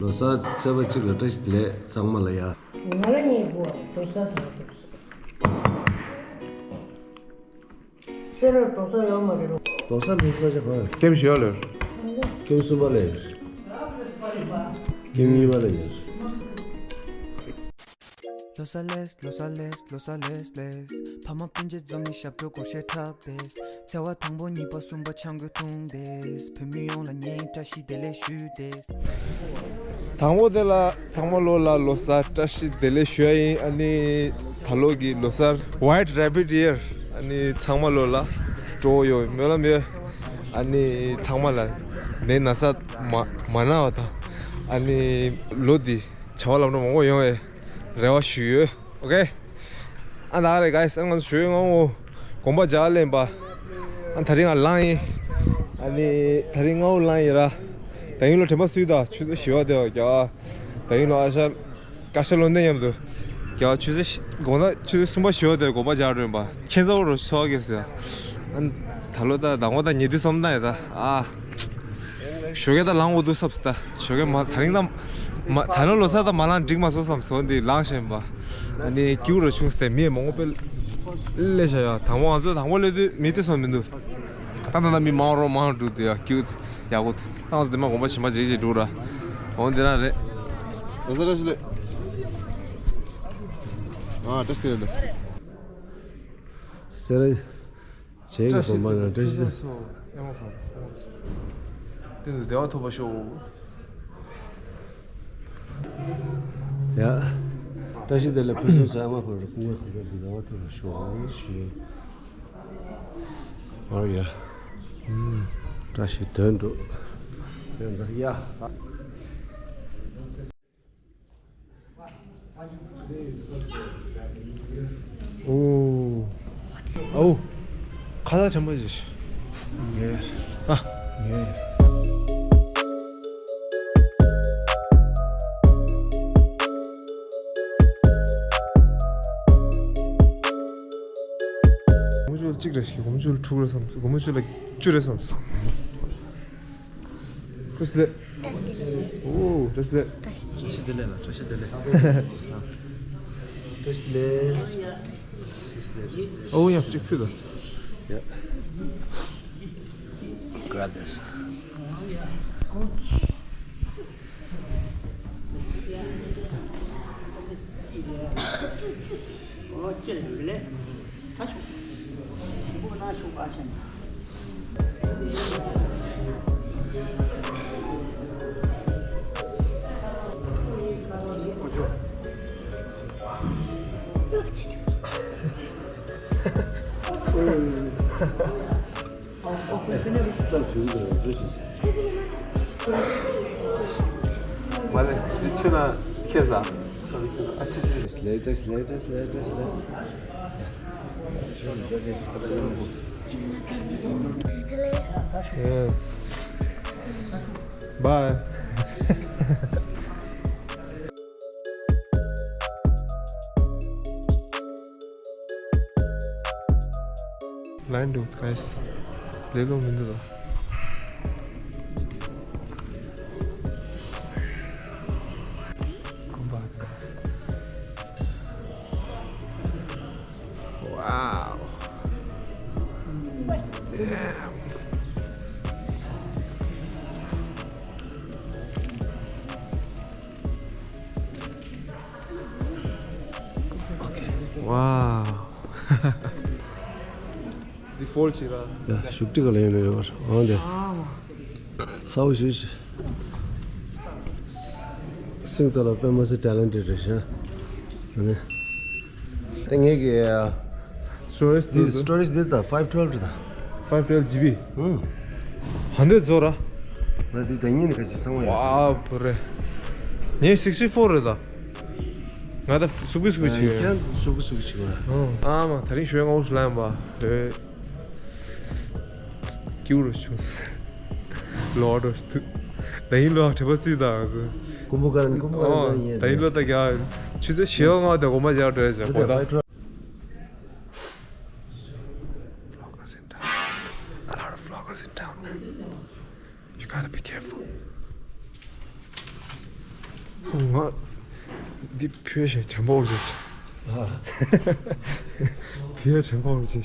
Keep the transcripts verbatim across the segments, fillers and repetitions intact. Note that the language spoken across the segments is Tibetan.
ལོ་གསར་ཚེས་པ་གཅིག་ལ་བཀྲ་ཤིས་བདེ་ལེགས་ཚང་མ་ལ་ཡ། ང་ལ་ཉེ་བོ་ལོ་གསར་ཟེར་བ་འདུག་སེ་ར་ལོ་གསར་ཡོད་མ་རེད་རོ། ལོ་གསར་མི་ས་ཆ་གང་ཡོད། ཀེམ་བཞི་པ་ལ་ཡོད། ཀེམ་གསུམ་པ་ལ་ཡོད། ཀེམ་གཉིས་པ་ལ་ཡོད། ལོ་གསར་ལེགས། ལོ་གསར་ལེགས། ལོ་གསར་ལེགས་ལེགས། ཕ་མ་སྤུན་མཆེད་འཛོམས་ནས་ཞབས་བྲོ་སྒོར་གཞས་འཁྲབ་བསྡད། ཚེས་པ་དང་པོ་གཉིས་པ་གསུམ་པ་ཆང་གོས་འཐུང་བསྡད། བོད་མི་ཡོངས་ལ་ངས་བཀྲ་ཤིས་བདེ་ལེགས་ཞུ་བསྡད། དང་པོ་དེ་ལ་ཚང་མ་ལོ་ལ་ལོ་གསར་བཀྲ་ཤིས་བདེ་ལེགས་ཞུ་ཡ་ཡིན། ཨ་ནི་ད་ལོ་གི་ལོ་གསར་White Rabbit Year། ཨ་ནི་ཚང་མ་ལོ་ལ་སྤྲོ་བོ་ཡོད་སྨོན་ལམ་ཡོད། ཨ་ནི་ཚང་མ་ལ་ནད་ན་ཚ་མ་མ་ན་བ་དང་། ཨ་ནི་ལོ་འདི་བྱ་བ་ལམ་འགྲོ་མང་པོ་ཡོང་བའི་རེ་བ་ཞུ་ཡོད། ཨོ་ཀེ། ཨ་ད་རེད་གཱི་སི། ཨ་ང་ཚོ་ཞོགས་སྔ་པོ་དགོན་པ་མཇལ་སླེབས་པ། ཨ་དེ་རིང་ང་ལངས་ཡིན། ཨ་ནི་དེ་རིང་སྔ་པོ་ལངས་ཡིན་ར། ད་ཡིན་ལོ་དྲན་པ་སུས་ད་ཆུ་ཚོད་བཞི་པ་དེ་བ་རྒྱ། ད་ཡིན་ལོ་ཨ་ཤ། ཀ་ཤ་ལོ་འདི་མཉམ་དུ་རྒྱ་ཆུ་ཚོད་བཞི་དགོང་དག་ཆུ་ཚོད་གསུམ་པ་བཞི་པ་དེ་དགོན་པ་མཇལ་འགྲོ་ཡིན་པ། ཁྱེད་ཚོ་རུ་ཚོགས་ཀྱི་ཟེར། ཨ་ད་ལོ་ད་དང་པོ་ད་ཉེ་དུས་སོམ་ད་ཡིན་ད་ཨ། ཞོགས་ཀས་ད་ལངས་འོ་འདུག་བསམ་སི་ད། ཞོགས་ཀས་མ་དེ་རིང་ད་མ་ད་ལོ་ལོ་གསར་ད་མ་ལངས་འགྲིག་མ་སོང་བསམ་སོང་འདི་ལངས་བཞིན་པ། ཨ་ནི་སྐྱིད་པོ་རུ་བྱུང་སྟེ་མི་མང་པོ་དཔེ་སླེབས་ཤག་ཡ། དང་པོ་ང་ཚོ་དང་པོ་སླེབས་དུས་མི་དེ་ཙམ་མི་འདུག་ད་ད་ད་མི་མང་རུ་མང་རུ་འགྲོ་དུས་ཡ་སྐྱིད་ཡག་པོ། ད་ང་ཚོ་དེ་མ་དགོན་པ་ཞིམ་པ་བྱེད་ཀྱི་འགྲོ་ར། འོ་འདི་རང་རེད། ལོ་གསར་བཀྲ་ཤིས་བདེ་ལེགས། ཨ་བཀྲ་ཤིས་བདེ་ལེགས། སེ་ར། བྱས་ཀྱི་དགོན་པ་ན་བཀྲ་ཤིས་བདེ། དེ་ཚོ་བདེ་བ་ཐོབ་པ་ཤོག་ཡ། བཀྲ་ཤིས་བདེ་ལེགས། ཕུན་སུམ་ཚོགས། ཨ་མ་ཁོ་ར་སྐུ་ངོ་ཟེར་མཁན་དེ་བདེ་བ་ཐོབ་པ་ཤོག་ཞུ། ཨོ་ཡ། བཀྲ་ཤིས་དོན་གྲུབ། དོན་གྲུབ་ཡ། ཨོ། ཨའུ། ཁ་ལག་ཆེན་པོ་ཞིག་ངེས། ཨ། ངེས། སྒོར་མོ་བཅུ་ལ་གཅིག་རེ་ཞིག་སྒོར་མོ་བཅུ་ལ་དྲུག་རེ་བསམ་སོང་། སྒོར་མོ་བཅུ་ལ་བཅུ་རེ་བསམ་སོང་། བཀྲ་ཤིས་བདེ་ལེགས། ཨོ། བཀྲ་ཤིས་བདེ་ལེགས། བཀྲ་ཤིས་བདེ་ལེགས་ལ། བཀྲ་ཤིས་བདེ་ལེགས། བཀྲ་ཤིས་བདེ་ལེགས། ཨོ་ཡ། གཅིག་ཕུད་དང་། ཡ། Grab this. བསམ་དྲུག་གི་རང་བཟོ་ཞིག་བྱས། མ་ལེ། འདི་ཆུ་ནང་ཁེལ་ས། ལེ་ཏེས་ལེ་ཏེས་ལེ་ཏེས་ལེ། Yes. Bye. Line འདུག guys. ལས་སླ་པོ་མི་འདུག་ལ། Come back. Wow. Damn. Okay. Wow. འདི་ཕོལ་བྱེད་ར། ཡ། བཞུགས་ཁྲི་ག་ལ་ཡོད་ནི་རེད་བར། འོང་དེ། ཨ་མ། ཚ་བོ་ཞུ་ཞུ། སིང་ཏོ་ལ་དཔེ་མ་སྲིད་talented རེད་ཤག་ཨ་ནི། དེ་ངེད་ཀྱི་storage འདི་འདུག storage འདི་ད་five twelve རེད་ད། Five twelve GB། ཧུམ། ཧ་འདོད་རྫོགས་ར། ང་འདི་ད་ཉིན་ནས་ཁ་ཅིག་ཚང་མ་ཡོད། ཝའོ་བུ་རེ། ངས་sixty four རེད་ད། ང་ད་སུག་པི་སུག་པི་བྱེད་ཡོད། ཁྱེད་སུག་པི་སུག་པི་བྱེད་དགོས་ར། ཨ་མ་དེ་རིང་ཞོགས་སྔ་པོ་ཞིག་ལངས་པ། སྐྱིད་པོ་རུ་བྱུང་སོང་། ལོག་འགྲོ་ཞིག་འདུག་ད་ཡིན་ལོག་དྲན་པ་སུས་དང་། ཀུམ་བུ་ཀ་རན། ཀུམ་བུ་ཀ་རན་ཡིན། ད་ཡིན་ལོག་ད་རྒྱ། ཆུ་ཚོད་བཞི་པ་ལྔ་པ་དེ་དགོན་པ་མཇལ་འགྲོ་ཡ་ཅག་དགོན་པ། Vloggers in town. A lot of vloggers in town, man. You gotta be careful. ང་འདི་ཕུལ་ཞིང་དྲན་པ་འོར་ཅིག་ཕུལ་དྲན་པ་འོར་ཅིག་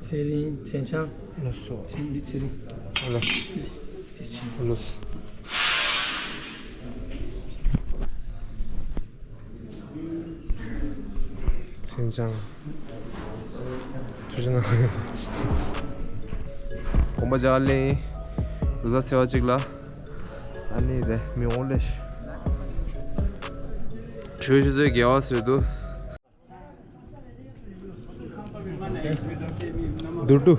ཚེ་རིང་། ཚེ་འཆང་། ལགས་སོ། ཚེ་འདི་ཚེ་རིང་། ལགས། འདི་ཚེ་འཆང་། ལགས། ཚེ་འཆང་། ཐུགས་རྗེ་གནང་། དགོངས་པ་འཇགས་ལེ། ལོ་གསར་ཚེས་པ་གཅིག་ལ། ཨ་ནི་རེད་མི་འོང་ལེ། གྲོས་ཆུ་ཚོད་བརྒྱད་པ་ཟེར་འདུག་དུ་དུ།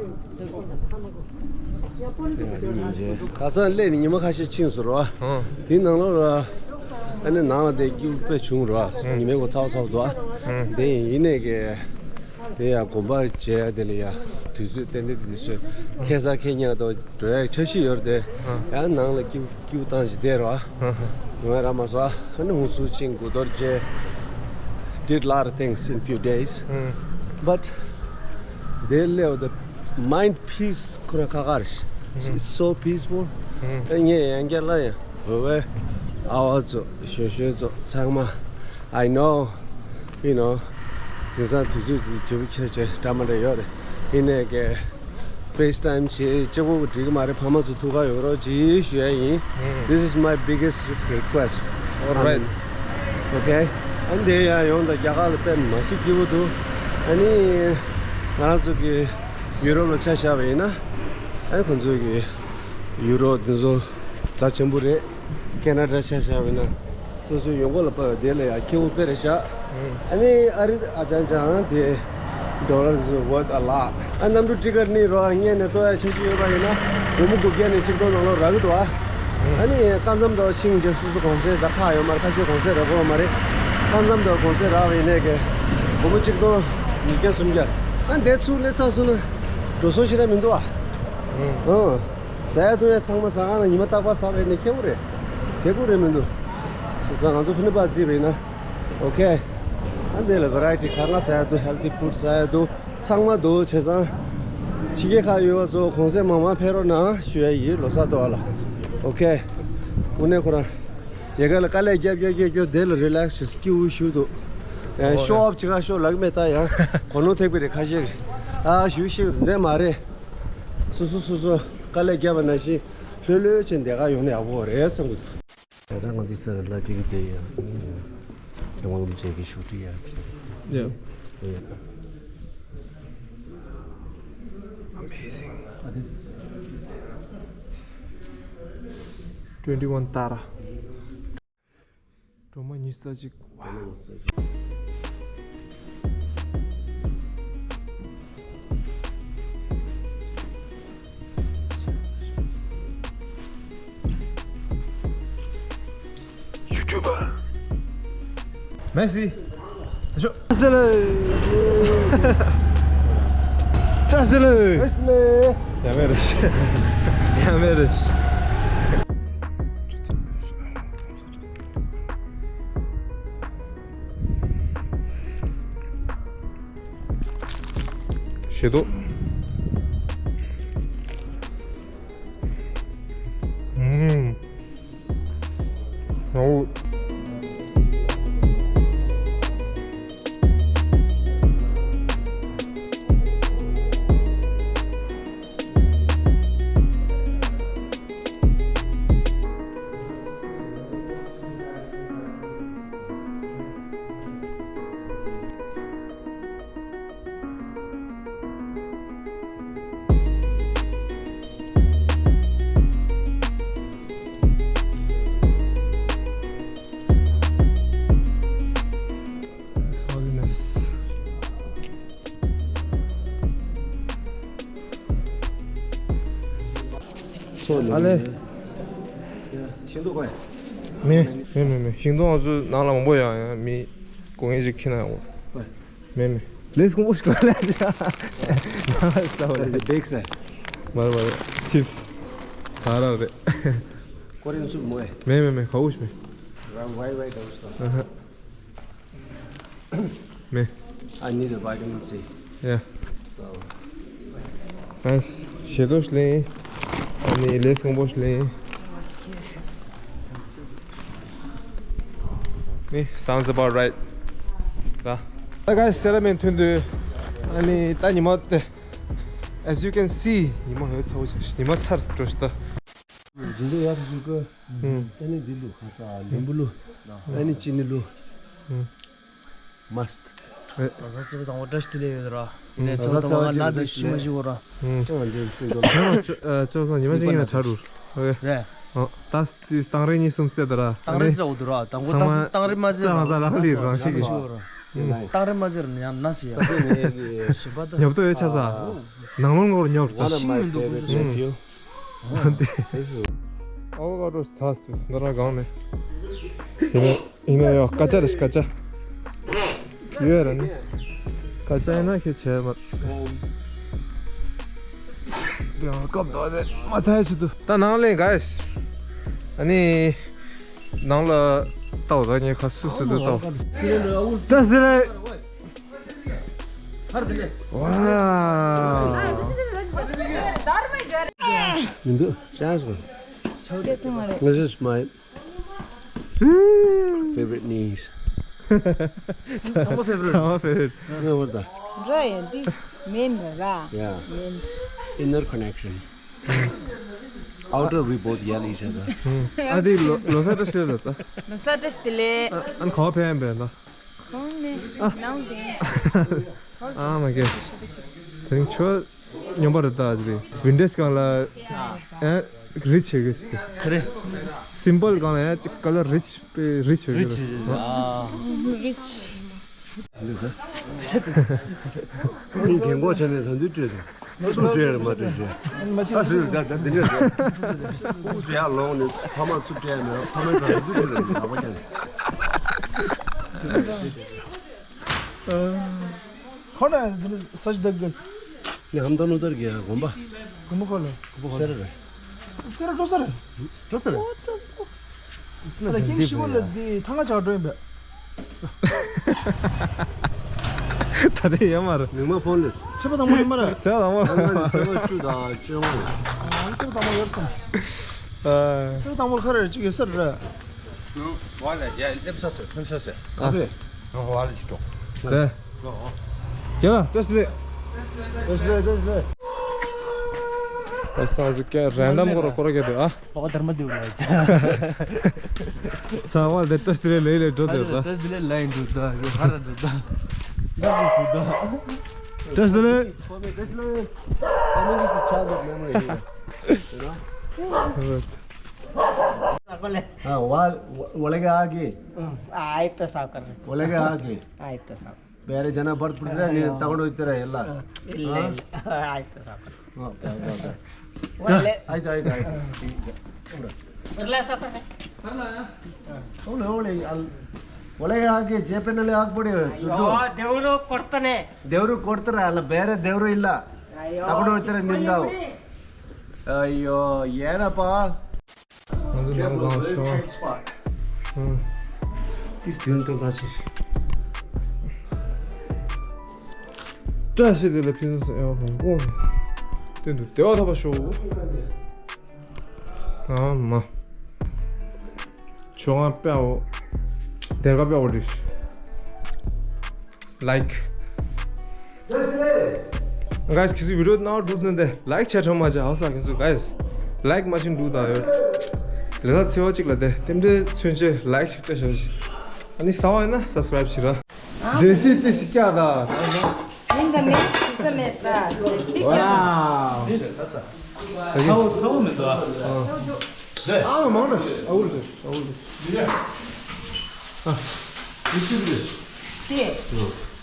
ཁ་སང་སླེབས་ནས་ཉི་མ་ཁ་ཤས་ཕྱིན་སོང་རོ། ཨང་། དེའི་ནང་ལོགས་ལ། ཨ་ནི་ནང་ལ་དེ་སྐྱིད་པོ་དཔེ་བྱུང་རོ། ཨང་། ཉི་མའི་གོ་ཚ་བ་ཚ་བ་འདུག་ཨ། ཨང་། དེ་ཡིན་ཡིན་ནས་ཀྱི། དེ་ཡང་དགོན་པ་མཇལ་དེ་ལ་ཡ། དུས་ཚོད་ཏན་ཏན་དེ་ཚོས། ཁེ་ས་ཁེ་ཉག་དང་འགྲོ་ཡག་འཆར་གཞི་ཡོད་རེད་དེ། ཨང་། ཡང་ནང་ལ་སྐྱིད་སྐྱིད་བཏང་ཅིག་བསྡད་རོགས། ཨང་། ཡོང་ཡ་རག་མ་སོང་། ཨ་ནི་ཧུན་སུར་ཕྱིན་དགུ་གཏོར་བཅས། Did lot of things in few days. ཨང་། But དེ་སླེབས་the mind peace ཁོ་རང་ཁ་ཁ་རེད། It's so peaceful. ཨང་། ཨ་ངས་ཡང་བསྐྱར་ལ་ཡང་བོད་པའི་ཨ་བ་ཚོ་ཞོ་ཞོ་ཚོ་ཚང་མ། I know, you know, དེང་སང་དུས་ཚོད་འདི་བརྗེ་པོ་ཁྱེད་ཀྱི་འདྲ་མ་འདྲ་ཡོད་རེད། ཡིན་ནའི་ཀྱི་FaceTime བྱེད་གཅིག་པོ་འགྲིག་གི་མ་རེད། ཕ་མ་ཚོ་ཐུག་ག་ཡོང་རོགས་གྱིས་ཞུ་ཡ་ཡིན། ཨང་། This is my biggest request. All right. Okay. ཨ་འདི་ཡང་ཡོང་དང་རྒྱ་གར་ལ་དཔེ་མ་སྲིད་སྐྱིད་པོ་འདུག་ཨ་ནི་ང་རང་ཚོ་གི་ཡུ་རོབ་ལ་ཆ་བཞག་པ་ཡིན་ན། ཨ་ཁོང་ཚོ་གི་ཡུ་རོ་འདི་ཚོ་རྩ་ཆེན་པོ་རེད། ཁེ་ན་ཌ་ཆ་བཞག་པ་ཡིན་ན། སོ་སོའི་ཡོང་སྒོ་ལ་དཔག་པའི་དེ་ལ་ཡང་ཁེ་པོ་དཔེ་རེད་ཤག་ཨ་ནི་ཨ་རི་ཨ་ཅང་ཅང་དེ་dollar is worth a lot. ཨ་གནམ་གྲུ་ཊི་ཀེ་ཊི་ནི་རོ་སྔོན་ནས་ལྟོ་ཡ་འཆར་གཞི་ཡོད་པ་ཡིན་ན་སྒོར་མོ་དགུ་བརྒྱ་ནས་གཅིག་སྟོང་ནང་ལོགས་རག་གི་འདུག་ཨ། ཨ་ནི་སྐབས་མཚམས་དུ་ཕྱིན་རྗེས་སོ་སོ་གོང་ཚད་ད་ཁག་ཡོད་མ་རེད། ཁ་ཤས་གོང་ཚད་རག་གི་ཡོད་མ་རེད། སྐབས་མཚམས་དུ་གོང་ཚད་རག་པ་ཡིན་ནའི་གི་སྒོར་མོ་གཅིག་སྟོང་ཉིས་བརྒྱ་སུམ་བརྒྱ། ཨ་འདས་ཚུར་སླེབས་ཚར་སོང་ན་འགྲོ་སོང་ཞེ་དྲག་མི་འདུག་ཨ། ཨང་། ཟ་ཡ་འཐུང་ཡ་ཚང་མ་ཟ་ཁང་ལ་ཉི་མ་རྟག་པར་ཟ་བས་ནི་ཁེ་པོ་རེད། དེ་ཀུ་རེད་མི་འདུག་བྱས་ཙང་ང་ཚོ་ཕི་ནི་པ་རྩིས་པ་ཡིན་ན། ཨོ་ཁེ། ཨ་འདི་ལ་ཝེ་རའི་ཊི་ག་ང་ཟ་ཡ་འདུག healthy food ཟ་ཡ་འདུག་ཚང་མ་འདུག་བྱས་ཙང་། ཕྱི་རྒྱལ་ཁག་ཡོད་པ་ཚོ་གོང་ཚད་མང་མང་ཕེབས་རོགས་གནང་ཞུ་ཡ་ཡིན། ལོ་གསར་ཐོག་ལ། ཨོ་ཁེ། དངོས་གནས་ཁོ་རང་། ཡ་ག་ལ་དཀའ་ལས་རྒྱབ་རྒྱབ་རྒྱབ་རྒྱབ་དེ་ལ་རི་ལེག་སི་སྐྱིད་པོ་ཞིག་འདུག་ཨོ་ཤོ་ཨོཕ་བྱེད་ག་ཤོ་ལག་མེད་ད་ཡང་གོ་ནོར་ཐེབས་པ་རེད་ཁ་ཤས་ཀྱིས། ཨ་ཞུ་ཞིག་འདྲ་མ་རེད། སོ་སོ་སོ་སོ་དཀའ་ལས་བརྒྱབ་པ་ནང་བཞིན་ལྷོད་ལྷོད་བྱས་བསྡད་ག་ཡོང་ན་ཡག་པོ་རེད་བསམ་གི་འདུག་ད་ལྟ་ང་ཚོ་སར་ལ་ཅིག་དེ་ཡང་ཡང་བློན་ཆེན་གྱི་བཞུགས་ཁྲི་ཡང་། Yeah. Yeah. Amazing. Twenty one ཏཱ་ར། སྒྲོལ་མ་ཉི་ཤུ་རྩ་གཅིག YouTuber. Merci. ཤོ། བཀྲ་ཤིས་བདེ་ལེགས། བཀྲ་ཤིས་བདེ་ལེགས། བཀྲ་ཤིས་བདེ་ལེགས། ཡ་མེད་རེད། ཡ་མེད་རེད། ཞེ་དོ། ཨུམ། ཨོ། His Holiness. ཨ་ལེ། ཤིང་ཏོག་གོ་ཡ། མེད་མེད་མེད་མེད། ཤིང་ཏོག་ང་ཚོ་ནང་ལ་མང་པོ་ཡོད། ཡང་མི་དགོས་མཁན་ཞིག་ཁྱེར་ན་ཡོང་། མེད་མེད། ལེས་ཀོང་པོ་ཞིག་ལ་ལ་ཡ། ནང་ལ་ས་བ་རེད། བེག་སི་རེད། མ་རེད་མ་རེད། ཆིབས། ག་ར་རེད། Korean soup mo e. Me, me, me, khau shi me. Ram wai wai da usta. Aha. Me. I need a vitamin C. Yeah. So. Nice. She do shle. Ani les kombo shle. Me, sounds about right. Da. Da guys, sera men tundu. Ani ta ni mo te. As you can see, ཉི་མ་ཧོད་ཚ་བོ་ཆགས་ཤིང་ཉི་མ་ཚར་འགྲོ་ཤི་ད། འདི་འདི་ཡག་ཞུ་གི། ཨ་ནི་འདི་ལུ་ཁ་ས་ལིམ་བུ་ལུ། ཨ་ནི་ཅི་ནི་ལུ། མ་སྟ། ར་ས་སེ་བ་དང་བོ་བཀྲ་ཤིས་བདེ་ལེགས་ཡོད་ར། ཡིན་ནའི་ཚོ་དང་བ་ན་དེ་ཤི་མ་ཤི་གོ་ར། ཅང་འཇལ་སྲིད་འགྲོ། ཅོག་སང་ཉི་མ་ཅིག་ཡིན་ན་གྲ་རུ། རེད། ད་དེ་སྟང་རེ་གཉིས་གསུམ་སེ་ད་ར། སྟང་རེ་རྩ་འུ་དུ་ར། དང་པོ་ད་སྟང་རེ་མ་ཟེར་ར། ལག་ལི་རང་ཤི་གི། སྟང་རེ་མ་ཟེར་ན་ཡང་ན་སི་ཡ། ཉོབ་ཏོ་ཡོད་ཆ་ས། ནང་ལོང་ངོར་ཉོབ་ཏོ། ཤིང་མི་འདུག་ཁོང་ཚོ་ཚོ། ཨ་བོ་ཀ་ཏོ་ཚ་སྟེ་འདི་ར་གང་ནས། ཡིན་ན་ཡོ་སྐད་ཆ་རེད་སྐད་ཆ། ཡོད་ར་ནི། སྐད་ཆ་ཡིན་ན་ཁྱེད་བྱས་མ། ཡང་སྐབས་དོ་རེད་མ་ཚད་ཆུ་དུ། ད་ནང་ལས་ག་ཡས། ཨ་ནི། ནང་ལ་ལྟ་བ་ད་ངས་ཁ་སུ་སུ་དུ་ལྟ་བ། བཀྲ་ཤིས་བདེ་ལེགས། ཝའོ། མི་འདུག་ཤ་སོ། This is my favorite niece. ཚང་མ་ཕེབས་རོགས། ཚང་མ་ཕེབས་རོགས། ངས་བར་ད། འགྲོ་ཡིན་འདི་མིན་ར། Yeah. མིན། Inner connection. Outer, we both yell each other. ཨ་དེ་ལོ་ལོ་གསར་བཀྲ་ཤིས་བདེ་ལེགས། ལོ་གསར་བཀྲ་ཤིས་བདེ་ལེགས། ཨ་ཨ་ནི་ག་པར་ཕེབས་ཡིན་པས་ད། ཁོང་ནི་ནང་དེ། ཨ་མ་གེ། དེ་རིང་ཆོ་སྙོམས་པ་རེད་ད་ཅི་རེད། ཝིན་ཌོ་སྒང་ལ་ཨ་རི་ཆེ་གི་ཞིག་རེད། སིམ་པལ་སྒང་ལ་ཡང་ཅིག་ཀ་ལར་རི་ཆེ་པའི་རི་ཆེ་གི་རི་རེད། ཆེ་རེད་ཨ། རི་ཆེ། ཁོང་རྒན་གོག་བྱས་ནས་ད་དུང་སྤྲད་སོང་། ཚུར་སྤྲད་རེད་མ་སྤྲད་རེད། ཨ་སུས་ད་ད་འདི་འདྲ་རེད། ཁོང་ཚོ་ཡར་ལོངས་ནས་ཕ་མ་ཚུར་སྤྲད་ནས་ཕ་མའི་ད་དུང་སྤྲད་རེད་ལག་པ་བརྐྱངས་ནས། ཁོ་ན་ས་ཞིག་བདག་གི་ནི་ཧམ་ད་ནོ་དར་གི་དགོན་པ། དགོན་པ་ཁོ་ལ། སེར་རེད། སེར་འགྲོ་སེར། འགྲོ་སེར། ད་ཀིང་ཤི་བོ་ལ་དེ་ཐང་ང་ཆག་འགྲོ་ཡིན་པས། ད་རེས་ཡོད་མ་རེད། མིག་མ་ཕོན་ལས། ཚེ་པ་དང་པོ་ཡིན་མ་རེད། ཚེ་པ་དང་པོ། ཚེ་པ་བཅུ་དང་བཅོ་ལྔ་ཡོད། ཚེ་པ་དང་པོ་ཡོད་སོང་། ཚེ་པ་དང་པོ་ཁ་རེ་གཅིག་ཡོད་ས་རེད། ཝ་ལ་ཡ་སླེབས་ས་སོ་ཐོན་ས་སོ། ཨ་ཕེ། ང་ཝ་ལ་ཅི་ཏོ། རེད། ལོ། ཡ་བཀྲ་ཤིས་བདེ་ལེགས། བཀྲ་ཤིས་བདེ་ལེགས། བཀྲ་ཤིས་བདེ་ལེགས། ཨ་ས་ཟུ་ཀ་རན་ཌམ་སྐོར་སྐོར་ག་དུ་ཨ། ཨོ་དར་མ་དེའུ་ལ་ཡ། ཚ་བ་དེ་བཀྲ་ཤིས་བདེ་ལེགས་ལེ་འགྲོ་དེ་ད། བཀྲ་ཤིས་བདེ་ལེགས་ལ་ཡིན་འགྲོ་ད་ཧ་ར་འགྲོ་ད། བཀྲ་ཤིས་བདེ་ལེགས། བཀྲ་ཤིས་བདེ་ལེགས། हाँ, वहाँ, वो, वो लगे आगे। हम्म, आए तो साफ कर रहे। वो लगे आगे। आए तो साफ। ಬೇರೆ ಜನ ಬರ್ತ್‌ಬಿಟ್ರೆ ನೀನು ತಗೊಂಡು ಹೋಗ್ತೀರಾ ಎಲ್ಲ. ಇಲ್ಲ, हाँ? ಇಲ್ಲ. ಆಯ್ತು ಸಾಕು. Okay, okay, okay. ಒಳ್ಳೆ. ಆಯ್ತು, ಆಯ್ತು, ಆಯ್ತು. ಬರ್ಲಾ ಸಾಕು? ಅವಳು ಅವಳು ಅಲ್ಲಿ ಒಳಗೆ ಹಾಕಿ ಜೇಬಿನಲ್ಲಿ ಹಾಕ್ಬಿಡಿ ದುಡ್ಡು. ಅಯ್ಯೋ, ದೇವರು ಕೊಡ್ತಾನೆ. ದೇವರು ಕೊಡ್ತಾರೆ ಅಲ್ಲ, ಬೇರೆ ದೇವರು ಇಲ್ಲ. ಅಯ್ಯೋ. ತಗೊಂಡು ಹೋಗ್ತಾರೆ ನಿಮ್ದು. ಅಯ್ಯೋ, ಏನಪ್ಪ? ང་ཚོ་ནང་ལ་ཤོག་ཨང་། ཏིས་དུས་སྟོན་ཐག་ཆོད་ཤིག་བཀྲ་ཤིས་བདེ་ལེགས་ཕུན་སུམ་ཚོགས་ཨེ་ཝ་ཧོང་ཀོང་། སྟོན་དུ་བདེ་བ་ཐོབ་པ་ཤོག་ཨ་མ། ཆོ་ང་པེ་འོ། དེར་ག་པེ་འོ་དུ་ཤི། Like. Guys, ཁྱེད་ཚོས་བི་ཌིའོ་ནང་འགྲུབ་ན་དེ་ལའིག་བྱས་ཁྲོམ་མ་བྱས་ཧ་ས་ཁྱེད་ཚོས་guys. ལའིག་མ་བྱིན་འགྲུབ་ད་ཡོད། ལས་ས་ཚེ་བ་གཅིག་ལ་དེ་རྟེན་འབྲེལ་མཚོན་ཆེད་ལའིག་ཞིག་སྤྲད་བྱ་ཞིག་ཨ་ནི་ས་བ་ཡིན་ན་སབ་སི་ཀ་རའིབ་བྱེད་ར། འདྲེ་སྲིད་དེ་ཞིག་ཀྱག་ད། ཡིན་ད་མེད་སྲིད་ས་མེད་ད་འདྲེ་སྲིད་ཀྱག་ད། ཚ་བོ་ཚ་བོ་མི་འདུག་ཨ། ཨ་མང་ན་ཨ་འུར་ཟེར་ཨ་འུར་ཟེར།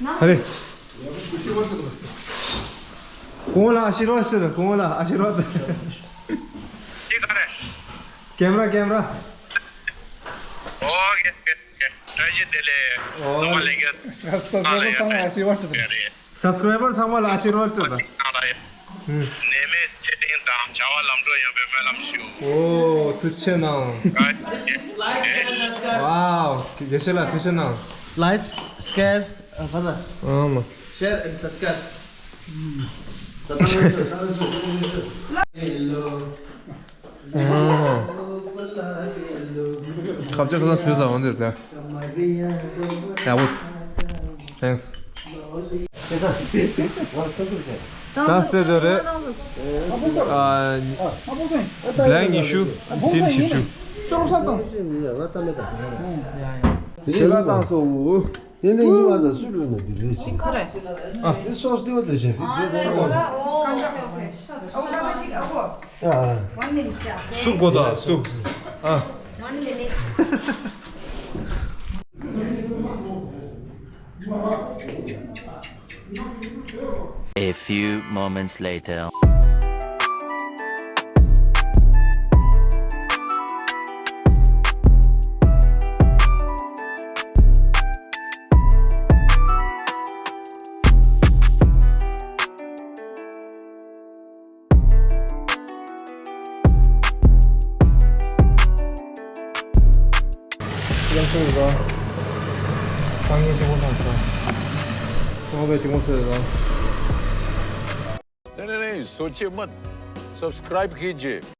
ཨ་རེ། གོང་ལ་ཨ་ཤི་ར་བ་ཤི་ད། གོང་ལ་ཨ་ཤི་ར་བ་ད། ཅི་ག་རེ། ཀེམ་ར་ཀེམ་ར། ཨོ་ཡེ་ཡེ་ཡེ། བཀྲ་ཤིས་བདེ་ལེགས། ཨོ། ཚང་མ་ལེགས་ཀྱི། སབ་སི་ཀ་རའིབ་ཚང་མ་ལ་ཨ་ཤི་ར་བ་ད། ཡ་རེད། སབ་སི་ཀ་རའིབ་བར་ཚང་མ་ལ་ཨ་ཤི་ར་བ་ད། ཨ་ལ་ཡ། ནད་མེད་ཚེ་རིང་དང་བྱ་བ་ལམ་འགྲོ་ཡོང་བའི་སྨོན་ལམ་ཞུ། ཨོ་ཐུགས་རྗེ་གནང་། ཝའོ་དགེ་བཤེས་ལགས་ཐུགས་རྗེ་གནང་། Like, share, ཨ་ཕ་ད། ཨ་མ། Share and subscribe. ཁ་ཆེ་ཁ་ཚང་སུས་ཟ་འོང་འདིར་ད། ཡག་པོ། Thanks. ད་སེ་དོ་རེད། ཨ། Blank ཉི་ཤུ། Scene བཞི་བཅུ། ཞལ་ལག་བཏང་སོང་། དེ་ནས་ཉི་མ་དང་སུ་ལོན་ན་འདི་རེད་ཅིག་ཁ་རེད། ཨ། འདི་སོ་སི་ཏི་བ་དེ་བྱས་འདི་འདི་འདི་འོ། ཨ། སུབ་གོ་ད་སུབ། ཨ། A few moments later. नहीं, नहीं, नहीं, सोचिए मत। सब्सक्राइब कीजिए।